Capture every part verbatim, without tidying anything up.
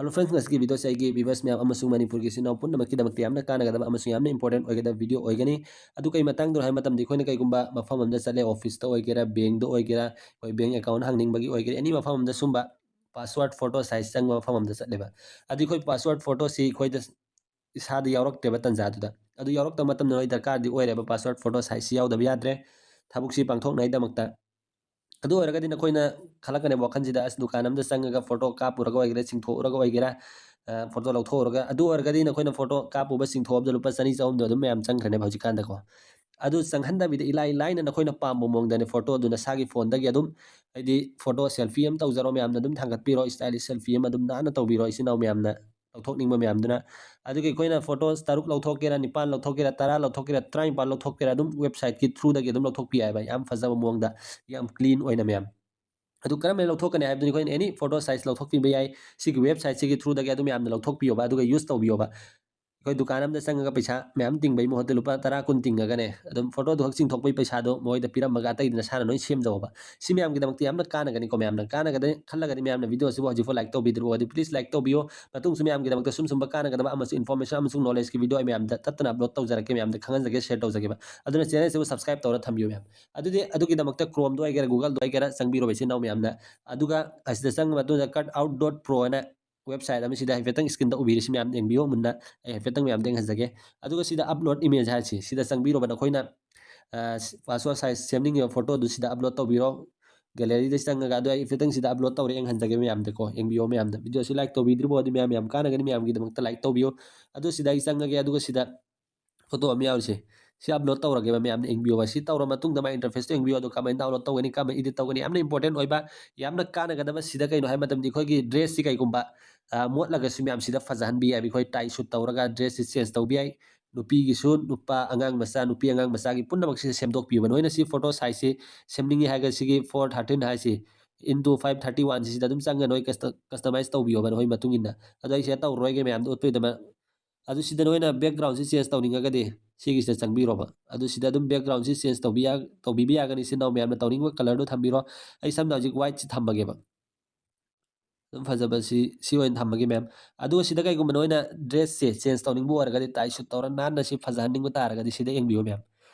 Hello friends, ꯉꯁꯤꯒꯤ video ꯁꯦ ꯑꯩꯒꯤ viewers ꯃꯌꯥꯝ ꯑꯃꯁꯨꯡ ꯃꯅꯤꯄꯨꯔꯒꯤ ꯏꯆꯤꯟ ꯏꯅꯥꯎ ꯄꯨꯝꯅꯃꯛꯀꯤꯗꯃꯛꯇ ꯌꯥꯝꯅ ꯀꯥꯟꯅꯒꯗꯕ ꯑꯃꯁꯨꯡ ꯌꯥꯝꯅ important ꯑꯣꯏꯒꯗꯕ video ꯑꯣꯏꯒꯅꯤ꯫ ꯑꯗꯨ ꯀꯩ ꯃꯇꯥꯡꯗꯅꯣ ꯍꯥꯏꯕ ꯃꯇꯝꯗ, ꯑꯩꯈꯣꯏꯅ ꯀꯩꯒꯨꯝꯕ ꯃꯐꯝ ꯑꯃꯗ ꯆꯠꯂꯦ, office ꯇ ꯑꯣꯏꯒꯦꯔꯥ, bank ꯇ ꯑꯣꯏꯒꯦꯔꯥ, ꯑꯩꯈꯣꯏ bank account ꯍꯥꯡꯅꯤꯡꯕꯒꯤ ꯑꯣꯏꯒꯦꯔꯥ, any ꯃꯐꯝ ꯑꯃꯗ ꯁꯨꯝꯕ password, photo size ꯆꯪꯕ ꯃꯐꯝ ꯑꯃꯗ ꯆꯠꯂꯦꯕ꯫ ꯑꯗꯨ ꯑꯩꯈꯣꯏ password, photo ꯁꯤ ꯑꯩꯈꯣꯏꯗ ꯏꯁꯥꯗ ꯌꯥꯎꯔꯛꯇꯦꯕ ꯇꯟꯖꯥꯗꯨꯗ꯫ ꯑꯗꯨ ꯌꯥꯎꯔꯛꯇꯕ ꯃꯇꯝꯗ ꯅꯣꯏ ꯗꯔꯀꯥꯔꯗꯤ ꯑꯣꯏꯔꯦꯕ, password, photo size ꯁꯤ ꯌꯥꯎꯗꯕ ꯌꯥꯗ꯭ꯔꯦ ꯊꯕꯛꯁꯤ ꯄꯥꯡꯊꯣꯛꯅꯉꯥꯏꯗꯃꯛꯇ꯫ ꯑꯗꯨ ꯑꯣꯏꯔꯒꯗꯤ ꯅꯈꯣꯏꯅ ꯈꯜꯂꯛꯀꯅꯦꯕ ꯋꯥꯈꯜꯁꯤꯗ, "ꯑꯁ, ꯗꯨꯀꯥꯟ ꯑꯃꯗ ꯆꯪꯉꯒ photo ꯀꯥꯞꯄꯨꯔꯒ ꯑꯣꯏꯒꯦꯔꯥ, ꯆꯤꯡꯊꯣꯛꯎꯔꯒ ꯑꯣꯏꯒꯦꯔꯥ, ꯑ, photo ꯂꯧꯊꯣꯛꯎꯔꯒ", ꯑꯗꯨ ꯑꯣꯏꯔꯒꯗꯤ ꯅꯈꯣꯏꯅ photo ꯀꯥꯞꯄꯨꯕ, ꯆꯤꯡꯊꯣꯛꯑꯕꯗ ꯂꯨꯄꯥ ꯆꯅꯤ ꯆꯍꯨꯝꯗꯣ ꯑꯗꯨꯝ ꯃꯌꯥꯝ ꯆꯪꯈ꯭ꯔꯅꯦꯕ ꯍꯧꯖꯤꯛꯀꯥꯟꯗꯀꯣ꯫ ꯑꯗꯨ ꯆꯪꯍꯟꯗꯕꯤꯗ ꯏꯂꯥꯏ ꯂꯥꯏꯅ ꯅꯈꯣꯏꯅ ꯄꯥꯝꯕ ꯃꯑꯣꯡꯗꯅꯦ photo ꯗꯨ ꯅꯁꯥꯒꯤ phone ꯗꯒꯤ ꯑꯗꯨꯝ, ꯍꯥꯏꯗꯤ photo selfie ꯑꯃ ꯇꯧꯖꯔꯣ, ꯃꯌꯥꯝꯅ ꯑꯗꯨꯝ ꯊꯥꯡꯒꯠꯄꯤꯔꯣ, stylish selfie ꯑꯃ ꯑꯗꯨꯝ ꯅꯥꯟꯅ ꯇꯧꯕꯤꯔꯣ ꯏꯆꯤꯟ ꯏꯅꯥꯎ ꯃꯌꯥꯝꯅ ꯂꯧꯊꯣꯛꯅꯤꯡꯕ ꯃꯌꯥꯝꯗꯨꯅ꯫ ꯑꯗꯨꯒꯤ ꯑꯩꯈꯣꯏꯅ photo ꯇꯔꯨꯛ ꯂꯧꯊꯣꯛꯀꯦꯔꯥ, ꯅꯤꯄꯥꯟ ꯂꯧꯊꯣꯛꯀꯦꯔꯥ, ꯇꯔꯥ ꯂꯧꯊꯣꯛꯀꯦꯔꯥ, ꯇꯔꯥꯅꯤꯄꯥꯟ ꯂꯧꯊꯣꯛꯀꯦꯔꯥ, ꯑꯗꯨꯝ website ꯀꯤ through ꯗꯒꯤ ꯑꯗꯨꯝ ꯂꯧꯊꯣꯛꯄ ꯌꯥꯏꯑꯕ, ꯌꯥꯝ ꯐꯖꯕ ꯃꯑꯣꯡꯗ, ꯌꯥꯝ clean ꯑꯣꯏꯅ ꯃꯌꯥꯝ꯫ ꯑꯗꯨ ꯀꯔꯝꯍꯥꯏꯅ ꯂꯧꯊꯣꯛꯀꯅꯤ ꯍꯥꯏꯕꯗꯨꯗꯤ ꯑꯩꯈꯣꯏꯅ any photo size ꯂꯧꯊꯣꯛꯄꯤꯕ ꯌꯥꯏ꯫ ꯁꯤꯒꯤ website ꯁꯤꯒꯤ through ꯗꯒꯤ ꯑꯗꯨꯝ ꯌꯥꯝꯅ ꯂꯧꯊꯣꯛꯄꯤꯌꯣꯕ, ꯑꯗꯨꯒ use ꯇꯧꯕꯤꯌꯣꯕ꯫ ꯑꯩꯈꯣꯏ ꯗꯨꯀꯥꯟ ꯑꯃꯗ ꯆꯪꯉꯒ ꯄꯩꯁꯥ ꯃꯌꯥꯝ ꯇꯤꯡꯕꯒꯤ ꯃꯍꯨꯠꯇ ꯂꯨꯄꯥ ꯇꯔꯥ ꯀꯨꯟ ꯇꯤꯡꯉꯒꯅꯦ, ꯑꯗꯨꯝ photo ꯗꯨ ꯈꯛ ꯆꯤꯡꯊꯣꯛꯄꯒꯤ ꯄꯩꯁꯥꯗꯣ ꯃꯣꯏꯗ ꯄꯤꯔꯝꯃꯒ ꯑꯇꯩꯗꯤ ꯅꯁꯥꯅ ꯂꯣꯏ ꯁꯦꯝꯖꯧꯕ꯫ ꯁꯤ ꯃꯌꯥꯝꯒꯤꯗꯃꯛꯇ ꯌꯥꯝꯅ ꯀꯥꯟꯅꯒꯅꯤꯀꯣ꯫ ꯃꯌꯥꯝꯅ ꯀꯥꯟꯅꯒꯅꯤ ꯈꯜꯂꯒꯗꯤ ꯃꯌꯥꯝꯅ video ꯑꯁꯤꯕꯨ ꯍꯧꯖꯤꯛꯐꯥꯎ like ꯇꯧꯕꯤꯗ꯭ꯔꯤꯕ ꯑꯣꯏꯔꯗꯤ please like ꯇꯧꯕꯤꯌꯣ꯫ ꯃꯇꯨꯡꯁꯨ ꯃꯌꯥꯝꯒꯤꯗꯃꯛꯇ ꯁꯨꯝ ꯁꯨꯝꯕ ꯀꯥꯟꯅꯒꯗꯕ ꯑꯃꯁꯨꯡ information ꯑꯃꯁꯨꯡ knowledge ꯀꯤ video ꯑꯩ ꯃꯌꯥꯝꯗ ꯇꯠꯇꯅ upload ꯇꯧꯖꯔꯛꯀꯦ, ꯃꯌꯥꯝꯗ ꯈꯪꯍꯟꯖꯒꯦ, share ꯇꯧꯖꯒꯦꯕ꯫ ꯑꯗꯨꯅ channel ꯁꯤꯕꯨ subscribe ꯇꯧꯔ ꯊꯝꯕꯤꯌꯨ ꯃꯌꯥꯝ꯫ ꯑꯗꯨꯗꯤ ꯑꯗꯨꯒꯤꯗꯃꯛꯇ Chrome ꯗ ꯑꯣꯏꯒꯦꯔꯥ, Google ꯗ ꯑꯣꯏꯒꯦꯔꯥ ꯆꯪꯕꯤꯔꯣꯕ ꯏꯆꯤꯟ ꯏꯅꯥꯎ ꯃꯌꯥꯝꯅ꯫ ꯑꯗꯨꯒ ꯑꯁꯤꯗ ꯆꯪꯕ ꯃꯇꯨꯡꯗ cut out dot pro ꯍꯥꯏꯅ website ꯑꯃꯁꯤꯗ ꯍꯥꯏꯐꯦꯠꯇꯪ screen ꯗ ꯎꯕꯤꯔꯤꯁꯤ ꯃꯌꯥꯝ ꯌꯦꯡꯕꯤꯌꯣ ꯃꯨꯟꯅ꯫ ꯑꯩ ꯍꯥꯏꯐꯦꯠꯇꯪ ꯃꯌꯥꯝꯗ ꯌꯦꯡꯍꯟꯖꯒꯦ꯫ ꯑꯗꯨꯒ ꯁꯤꯗ upload image ꯍꯥꯏꯁꯤ, ꯁꯤꯗ ꯆꯪꯕꯤꯔꯣꯕ꯫ ꯅꯈꯣꯏꯅ, ꯑ, password size ꯁꯦꯝꯅꯤꯡꯉꯤꯕ photo ꯗꯨ ꯁꯤꯗ upload ꯇꯧꯕꯤꯔꯣ꯫ Gallery ꯗ ꯆꯪꯉꯒ ꯑꯗꯨ ꯑꯩ ꯍꯥꯏꯐꯦꯠꯇꯪ ꯁꯤꯗ upload ꯇꯧꯔꯦ, ꯌꯦꯡꯍꯟꯖꯒꯦ ꯃꯌꯥꯝꯗꯀꯣ꯫ ꯌꯦꯡꯕꯤꯌꯣ ꯃꯌꯥꯝꯗ꯫ Video ꯁꯤ like ꯇꯧꯕꯤꯗ꯭ꯔꯤꯕ ꯑꯣꯏꯔꯗꯤ ꯃꯌꯥꯝ ꯌꯥꯝ ꯀꯥꯟꯅꯒꯅꯤ, ꯃꯌꯥꯝꯒꯤꯗꯃꯛꯇ like ꯇꯧꯕꯤꯌꯣ꯫ ꯑꯗꯨ ꯁꯤꯗ ꯑꯩ ꯆꯪꯉꯒꯦ, ꯑꯗꯨꯒ ꯁꯤꯗ photo ꯑꯃ ꯌꯥꯎꯔꯤꯁꯦ, ꯁꯤ upload ꯇꯧꯔꯒꯦꯕ, ꯃꯌꯥꯝꯅ ꯌꯦꯡꯕꯤꯌꯣꯕ꯫ ꯁꯤ ꯇꯧꯔ ꯃꯇꯨꯡꯗ ꯃꯥꯏ interface ꯇꯣ ꯌꯦꯡꯕꯤꯌꯣ, ꯑꯗꯣ ꯀꯃꯥꯏꯅ download ꯇꯧꯒꯅꯤ, ꯀꯃꯥꯏꯅ edit ꯇꯧꯒꯅꯤ, ꯌꯥꯝꯅ important ꯑꯣꯏꯕ, ꯌꯥꯝꯅ ꯀꯥꯟꯅꯒꯗꯕ꯫ ꯁꯤꯗ ꯀꯩꯅꯣ ꯍꯥꯏꯕ ꯃꯇꯝꯗ ꯑꯩꯈꯣꯏꯒꯤ dress ꯁꯤ ꯀꯩꯒꯨꯝꯕ, ꯑ, ꯃꯣꯠꯂꯒꯁꯨ ꯃꯌꯥꯝ ꯁꯤꯗ ꯐꯖꯍꯟꯕ ꯌꯥꯏꯕ꯫ ꯑꯩꯈꯣꯏ tie suit ꯇꯧꯔꯒ dress ꯁꯤ change ꯇꯧꯕ ꯌꯥꯏ꯫ ꯅꯨꯄꯤꯒꯤꯁꯨ, ꯅꯨꯄꯥ, ꯑꯉꯥꯡ ꯃꯆꯥ, ꯅꯨꯄꯤ ꯑꯉꯥꯡ ꯃꯆꯥꯒꯤ ꯄꯨꯝꯅꯃꯛꯁꯤꯗ ꯁꯦꯝꯗꯣꯛꯄꯤꯌꯣꯕ꯫ ꯅꯣꯏꯅ ꯁꯤ photo size ꯁꯤ ꯁꯦꯝꯅꯤꯡꯉꯤ ꯍꯥꯏꯔꯒ ꯁꯤꯒꯤ four thirteen ꯍꯥꯏꯁꯤ into five thirty one ꯁꯤꯗ ꯑꯗꯨꯝ ꯆꯪꯉ ꯅꯣꯏ custo-, customize ꯇꯧꯕꯤꯌꯣꯕ ꯅꯈꯣꯏ ꯃꯇꯨꯡ ꯏꯟꯅ꯫ ꯑꯗꯣ ꯑꯩ ꯁꯤꯗ ꯇꯧꯔꯔꯣꯏꯒꯦ ꯃꯌꯥꯝꯗ ꯎꯠꯄꯒꯤꯗꯃꯛ꯫ ꯑꯗꯨ ꯁꯤꯗ ꯅꯣꯏꯅ background ꯁꯤ change ꯇꯧꯅꯤꯡꯉꯒꯗꯤ ꯁꯤꯒꯤꯁꯤꯗ ꯆꯪꯕꯤꯔꯣꯕ꯫ ꯑꯗꯨ ꯁꯤꯗ ꯑꯗꯨꯝ background ꯁꯤ change ꯇꯧꯕꯤ ꯌꯥ-, ꯇꯧꯕꯤꯕ ꯌꯥꯒꯅꯤ꯫ ꯏꯆꯤꯟ ꯏꯅꯥꯎ ꯃꯌꯥꯝꯅ ꯇꯧꯅꯤꯡꯕ colour ꯗꯣ ꯊꯝꯕꯤꯔꯣ꯫ ꯑꯩ ꯁꯝꯅ ꯍꯧꯖꯤꯛ white ꯁꯤ ꯊꯝꯃꯒꯦꯕ꯫ ꯑꯗꯨꯝ ꯐꯖꯕꯁꯤ ꯁꯤ ꯑꯣꯏꯅ ꯊꯝꯃꯒꯦ ꯃꯌꯥꯝ꯫ ꯑꯗꯨꯒ ꯁꯤꯗ ꯀꯩꯒꯨꯝꯕ ꯅꯣꯏꯅ dressꯁꯦ change ꯇꯧꯅꯤꯡꯕ ꯑꯣꯏꯔꯒꯗꯤ, tie suit ꯇꯧꯔ ꯅꯥꯟꯅ ꯁꯤ ꯐꯖꯍꯟꯅꯤꯡꯕ ꯇꯥꯔꯒꯗꯤ ꯁꯤꯗ ꯌꯦꯡꯕꯤꯌꯨ ꯃꯌꯥꯝ꯫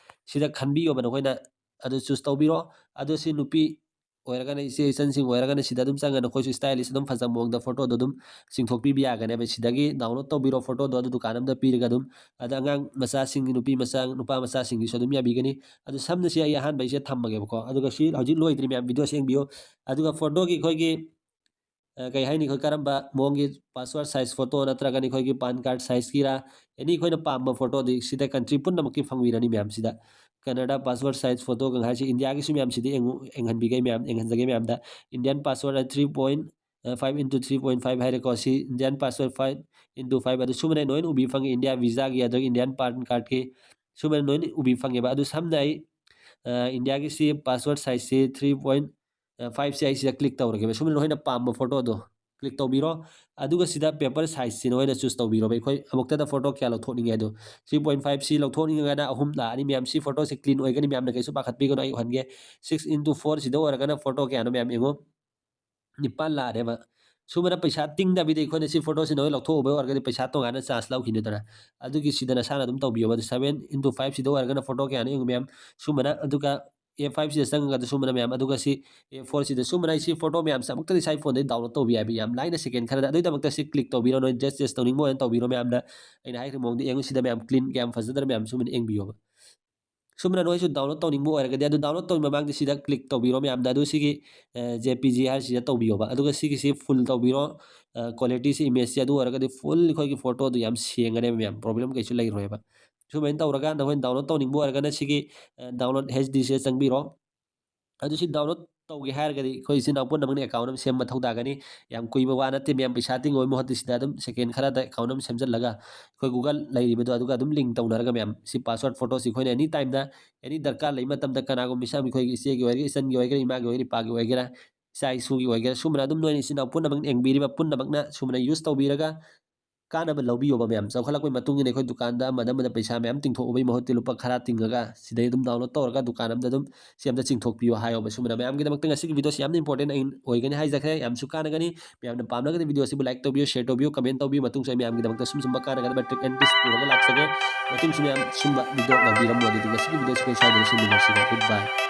ꯁꯤꯗ ꯈꯟꯕꯤꯌꯣꯕ ꯅꯈꯣꯏꯅ, ꯑꯗꯨ choose ꯇꯧꯕꯤꯔꯣ꯫ ꯑꯗꯨ ꯁꯤ ꯅꯨꯄꯤ ꯑꯣꯏꯔꯒꯅ, ꯏꯆꯦ ꯏꯆꯟꯁꯤꯡ ꯑꯣꯏꯔꯒꯅ ꯁꯤꯗ ꯑꯗꯨꯝ ꯆꯪꯉꯒ ꯅꯈꯣꯏꯁꯨ stylist ꯑꯗꯨꯝ ꯐꯖꯕ ꯃꯑꯣꯡꯗ photoꯗꯣ ꯑꯗꯨꯝ ꯆꯤꯡꯊꯣꯛꯄꯤꯕ ꯌꯥꯒꯅꯦꯕ꯫ ꯁꯤꯗꯒꯤ download ꯇꯧꯕꯤꯔꯣ photoꯗꯣ, ꯑꯗꯨ ꯗꯨꯀꯥꯟ ꯑꯃꯗ ꯄꯤꯔꯒ ꯑꯗꯨꯝ꯫ ꯑꯗ ꯑꯉꯥꯡ ꯃꯆꯥꯁꯤꯡꯒꯤ, ꯅꯨꯄꯤ ꯃꯆꯥ, ꯅꯨꯄꯥ ꯃꯆꯥꯁꯤꯡꯒꯤꯁꯨ ꯑꯗꯨꯝ ꯌꯥꯕꯤꯒꯅꯤ꯫ ꯑꯗꯨ ꯁꯝꯅ ꯁꯤ ꯑꯩ ꯑꯍꯥꯟꯕ ꯑꯩꯁꯦ ꯊꯝꯃꯒꯦꯕꯀꯣ꯫ ꯑꯗꯨꯒ ꯁꯤ ꯍꯧꯖꯤꯛ ꯂꯣꯏꯗ꯭ꯔꯤ ꯃꯌꯥꯝ, videoꯁꯦ ꯌꯦꯡꯕꯤꯌꯨ꯫ ꯑꯗꯨꯒ photoꯒꯤ ꯑꯩꯈꯣꯏꯒꯤ, ꯑ, ꯀꯩ ꯍꯥꯏꯅꯤ, ꯑꯩꯈꯣꯏ ꯀꯔꯝꯕ ꯃꯑꯣꯡꯒꯤ passport size photo ꯅꯠꯇ꯭ꯔꯒꯅ ꯑꯩꯈꯣꯏꯒꯤ PAN card sizeꯀꯤꯔꯥ, any ꯑꯩꯈꯣꯏꯅ ꯄꯥꯝꯕ photoꯗꯤ ꯁꯤꯗ country ꯄꯨꯝꯅꯃꯛꯀꯤ ꯐꯪꯕꯤꯔꯅꯤ ꯃꯌꯥꯝ꯫ ꯁꯤꯗ Canada passport size photoꯒ ꯍꯥꯏꯁꯤ ꯏꯟꯗꯤꯌꯥꯒꯤꯁꯨ ꯃꯌꯥꯝ ꯁꯤꯗ ꯌꯦꯡꯉꯨ-, ꯌꯦꯡꯍꯟꯕꯤꯒꯦ ꯃꯌꯥꯝ, ꯌꯦꯡꯍꯟꯖꯒꯦ ꯃꯌꯥꯝꯗ꯫ Indian passport three point five into three point five ꯍꯥꯏꯔꯦꯀꯣ꯫ ꯁꯤ Indian passport five into five, ꯑꯗꯨ ꯁꯨꯃꯥꯏꯅ ꯂꯣꯏꯅ ꯎꯕꯤ ꯐꯪꯉꯤ꯫ ꯏꯟꯗꯤꯌꯥ visaꯒꯤ, ꯑꯗꯨꯒ Indian PAN cardꯀꯤ ꯁꯨꯃꯥꯏꯅ ꯂꯣꯏꯅ ꯎꯕꯤ ꯐꯪꯉꯦꯕ꯫ ꯑꯗꯨ ꯁꯝꯅ ꯑꯩ, ꯑ, ꯏꯟꯗꯤꯌꯥꯒꯤ ꯁꯤ passport sizeꯁꯤ three point fiveꯁꯦ ꯑꯩ ꯁꯤꯗ click ꯇꯧꯔꯒꯦꯕ꯫ ꯁꯨꯃꯥꯏꯅ ꯅꯈꯣꯏꯅ ꯄꯥꯝꯕ photoꯗꯣ click ꯇꯧꯕꯤꯔꯣ꯫ ꯑꯗꯨꯒ ꯁꯤꯗ paper sizeꯁꯤ ꯅꯈꯣꯏꯅ choose ꯇꯧꯕꯤꯔꯣꯕ꯫ ꯑꯩꯈꯣꯏ ꯑꯃꯨꯛꯇꯗ photo ꯀꯌꯥ ꯂꯧꯊꯣꯛꯅꯤꯡꯉꯦ ꯑꯗꯣ꯫ Three point fiveꯁꯤ ꯂꯧꯊꯣꯛꯅꯤꯡꯉꯒꯅ ꯑꯍꯨꯝ ꯂꯥꯛꯑꯅꯤ ꯃꯌꯥꯝ꯫ ꯁꯤ photoꯁꯤ clean ꯑꯣꯏꯒꯅꯤ ꯃꯌꯥꯝꯅ ꯀꯩꯁꯨ ꯄꯥꯈꯠꯄꯤꯒꯅꯨ, ꯑꯩ ꯎꯍꯟꯒꯦ꯫ Six into fourꯁꯤꯗ ꯑꯣꯏꯔꯒꯅ photo ꯀꯌꯥꯅꯣ ꯃꯌꯥꯝ ꯌꯦꯡꯉꯣ꯫ ꯅꯤꯄꯥꯟ ꯂꯥꯛꯑꯦꯕ꯫ ꯁꯨꯃꯥꯏꯅ ꯄꯩꯁꯥ ꯇꯤꯡꯗꯕꯤꯗ ꯑꯩꯈꯣꯏꯅ ꯁꯤ photoꯁꯤ ꯅꯣꯏ ꯂꯧꯊꯣꯛꯎꯕ ꯑꯣꯏꯔꯒꯗꯤ ꯄꯩꯁꯥ ꯇꯣꯉꯥꯟꯅ charge ꯂꯧꯈꯤꯅꯤꯗꯅ꯫ ꯑꯗꯨꯒꯤ ꯁꯤꯗ ꯅꯁꯥꯅ ꯑꯗꯨꯝ ꯇꯧꯕꯤꯌꯣꯕ꯫ ꯑꯗꯨ seven into fiveꯁꯤꯗ ꯑꯣꯏꯔꯒꯅ photo ꯀꯌꯥꯅꯣ ꯌꯦꯡꯉꯨ ꯃꯌꯥꯝ꯫ ꯁꯨꯃꯥꯏꯅ, ꯑꯗꯨꯒ A fiveꯁꯤꯗ ꯆꯪꯉꯒ ꯑꯗꯨ ꯁꯨꯃꯥꯏꯅ ꯃꯌꯥꯝ, ꯑꯗꯨꯒ ꯁꯤ A fourꯁꯤꯗ ꯁꯨꯃꯥꯏꯅ ꯑꯩ ꯁꯤ photo ꯃꯌꯥꯝꯁꯦ ꯑꯃꯨꯛꯇꯗꯤ ꯏꯁꯥ phoneꯗꯒꯤ download ꯇꯧꯕ ꯌꯥꯏꯕ ꯌꯥꯝ ꯂꯥꯏꯅ second ꯈꯔꯗ꯫ ꯑꯗꯨꯒꯤꯗꯃꯛꯇ ꯁꯤ click ꯇꯧꯕꯤꯔꯣ, ꯅꯣꯏ dress change ꯇꯧꯅꯤꯡꯕ ꯑꯣꯏꯅ ꯇꯧꯕꯤꯔꯣ ꯃꯌꯥꯝꯅ꯫ ꯑꯩꯅ ꯍꯥꯏꯈ꯭ꯔꯤꯕ ꯃꯑꯣꯡꯗ ꯌꯦꯡꯉꯨ, ꯁꯤꯗ ꯃꯌꯥꯝ clean ꯀꯌꯥꯝ ꯐꯖꯗ꯭ꯔꯥ ꯃꯌꯥꯝ ꯁꯨꯃꯥꯏꯅ ꯌꯦꯡꯕꯤꯌꯣꯕ꯫ ꯁꯨꯝꯕꯅ ꯅꯣꯏꯁꯨ download ꯇꯧꯅꯤꯡꯕ ꯑꯣꯏꯔꯒꯗꯤ, ꯑꯗꯨ download ꯇꯧꯕꯒꯤ ꯃꯃꯥꯡꯗ ꯁꯤꯗ click ꯇꯧꯕꯤꯔꯣ ꯃꯌꯥꯝꯗ꯫ ꯑꯗꯨ ꯁꯤꯒꯤ, ꯑ, JPG ꯍꯥꯏꯔꯤꯁꯤꯗ ꯇꯧꯕꯤꯌꯣꯕ꯫ ꯑꯗꯨꯒ ꯁꯤꯒꯤꯁꯤ full ꯇꯧꯕꯤꯔꯣ, ꯑ, qualityꯁꯤ imageꯁꯤ꯫ ꯑꯗꯨ ꯑꯣꯏꯔꯒꯗꯤ full ꯑꯩꯈꯣꯏꯒꯤ photoꯗꯨ ꯌꯥꯝ ꯁꯦꯡꯒꯅꯦꯕ ꯃꯌꯥꯝ, problem ꯀꯩꯁꯨ ꯂꯩꯔꯣꯏꯕ꯫ ꯁꯨꯃꯥꯏꯅ ꯇꯧꯔꯒ ꯅꯈꯣꯏꯅ download ꯇꯧꯅꯤꯡꯕ ꯑꯣꯏꯔꯒꯅ ꯁꯤꯒꯤ, ꯑ, download HDꯁꯤꯗ ꯆꯪꯕꯤꯔꯣ꯫ ꯑꯗꯨ ꯁꯤ download ꯇꯧꯒꯦ ꯍꯥꯏꯔꯒꯗꯤ ꯑꯩꯈꯣꯏ ꯏꯆꯤꯟ ꯏꯅꯥꯎ ꯄꯨꯝꯅꯃꯛꯅ account ꯑꯃ ꯁꯦꯝꯕ ꯃꯊꯧ ꯇꯥꯒꯅꯤ꯫ ꯌꯥꯝ ꯀꯨꯏꯕ ꯋꯥ ꯅꯠꯇꯦ ꯃꯌꯥꯝ, ꯄꯩꯁꯥ ꯇꯤꯡꯉꯣꯏ ꯃꯍꯨꯠꯇ ꯁꯤꯗ ꯑꯗꯨꯝ second ꯈꯔꯗ account ꯑꯃ ꯁꯦꯝꯖꯤꯜꯂꯒ ꯑꯩꯈꯣꯏ Google ꯂꯩꯔꯤꯕꯗꯣ ꯑꯗꯨꯒ ꯑꯗꯨꯝ link ꯇꯧꯅꯔꯒ ꯃꯌꯥꯝ ꯁꯤ password photoꯁꯤ ꯑꯩꯈꯣꯏꯅ any timeꯗ, any ꯗꯔꯀꯥꯔ ꯂꯩꯕ ꯃꯇꯝꯗ ꯀꯅꯥꯒꯨꯝꯕ ꯃꯤꯁꯛ ꯑꯃ, ꯑꯩꯈꯣꯏꯒꯤ ꯏꯆꯦꯒꯤ ꯑꯣꯏꯒꯦꯔꯥ, ꯏꯆꯟꯒꯤ ꯑꯣꯏꯒꯦꯔꯥ, ꯏꯃꯥꯒꯤ ꯑꯣꯏꯒꯦꯔꯥ, ꯏꯄꯥꯒꯤ ꯑꯣꯏꯒꯦꯔꯥ, ꯏꯆꯥ ꯏꯁꯨꯒꯤ ꯑꯣꯏꯒꯦꯔꯥ, ꯁꯨꯝꯕꯅ ꯑꯗꯨꯝ ꯅꯣꯏꯅ ꯏꯆꯤꯟ ꯏꯅꯥꯎ ꯄꯨꯝꯅꯃꯛ ꯌꯦꯡꯕꯤꯔꯤꯕ ꯄꯨꯝꯅꯃꯛꯅ ꯁꯨꯝꯕꯅ use ꯇꯧꯕꯤꯔꯒ ꯀꯥꯟꯅꯕ ꯂꯧꯕꯤꯌꯣꯕ ꯃꯌꯥꯝ꯫ ꯆꯥꯎꯈꯠꯂꯛꯄꯩ ꯃꯇꯨꯡ ꯏꯟꯅ ꯑꯩꯈꯣꯏ ꯗꯨꯀꯥꯟꯗ ꯑꯃꯗ ꯑꯃꯗ ꯄꯩꯁꯥ ꯃꯌꯥꯝ ꯇꯤꯡꯊꯣꯛꯎꯕꯩ ꯃꯍꯨꯠꯇ ꯂꯨꯄꯥ ꯈꯔ ꯇꯤꯡꯉꯒ ꯁꯤꯗꯩ ꯑꯗꯨꯝ download ꯇꯧꯔꯒ ꯗꯨꯀꯥꯟ ꯑꯃꯗ ꯑꯗꯨꯝ ꯁꯤ ꯑꯝꯇ ꯆꯤꯡꯊꯣꯛꯄꯤꯌꯣ ꯍꯥꯏꯌꯣꯕ꯫ ꯁꯨꯝꯕꯅ ꯃꯌꯥꯝꯒꯤꯗꯃꯛꯇ ꯉꯁꯤꯒꯤ videoꯁꯤ ꯌꯥꯝꯅ important ꯑꯩ ꯑꯣꯏꯒꯅꯤ ꯍꯥꯏꯖꯈ꯭ꯔꯦ꯫ ꯌꯥꯝꯁꯨ ꯀꯥꯟꯅꯒꯅꯤ꯫ ꯃꯌꯥꯝꯅ ꯄꯥꯝꯂꯒꯗꯤ videoꯁꯤꯕꯨ like ꯇꯧꯕꯤꯌꯨ, share ꯇꯧꯕꯤꯌꯨ, comment ꯇꯧꯕꯤꯌꯨ꯫ ꯃꯇꯨꯡꯁꯨ ꯑꯩ ꯃꯌꯥꯝꯒꯤꯗꯃꯛꯇ ꯁꯨꯝ ꯁꯨꯝꯕ ꯀꯥꯟꯅꯒꯗꯕ trick and tricks ꯄꯨꯔꯒ ꯂꯥꯛꯆꯒꯦ꯫ ꯃꯇꯨꯡꯁꯨ ꯃꯌꯥꯝ ꯁꯨꯝꯕ video ꯉꯥꯏꯕꯤꯔꯝꯃꯣ꯫ ꯑꯗꯨꯗꯤ ꯉꯁꯤꯒꯤ videoꯁꯤ ꯑꯩꯈꯣꯏ ꯁ꯭ꯋꯥꯏꯗ ꯂꯣꯏꯁꯤꯟꯃꯤꯟꯅꯔꯁꯤꯀꯣ꯫ Goodbye꯫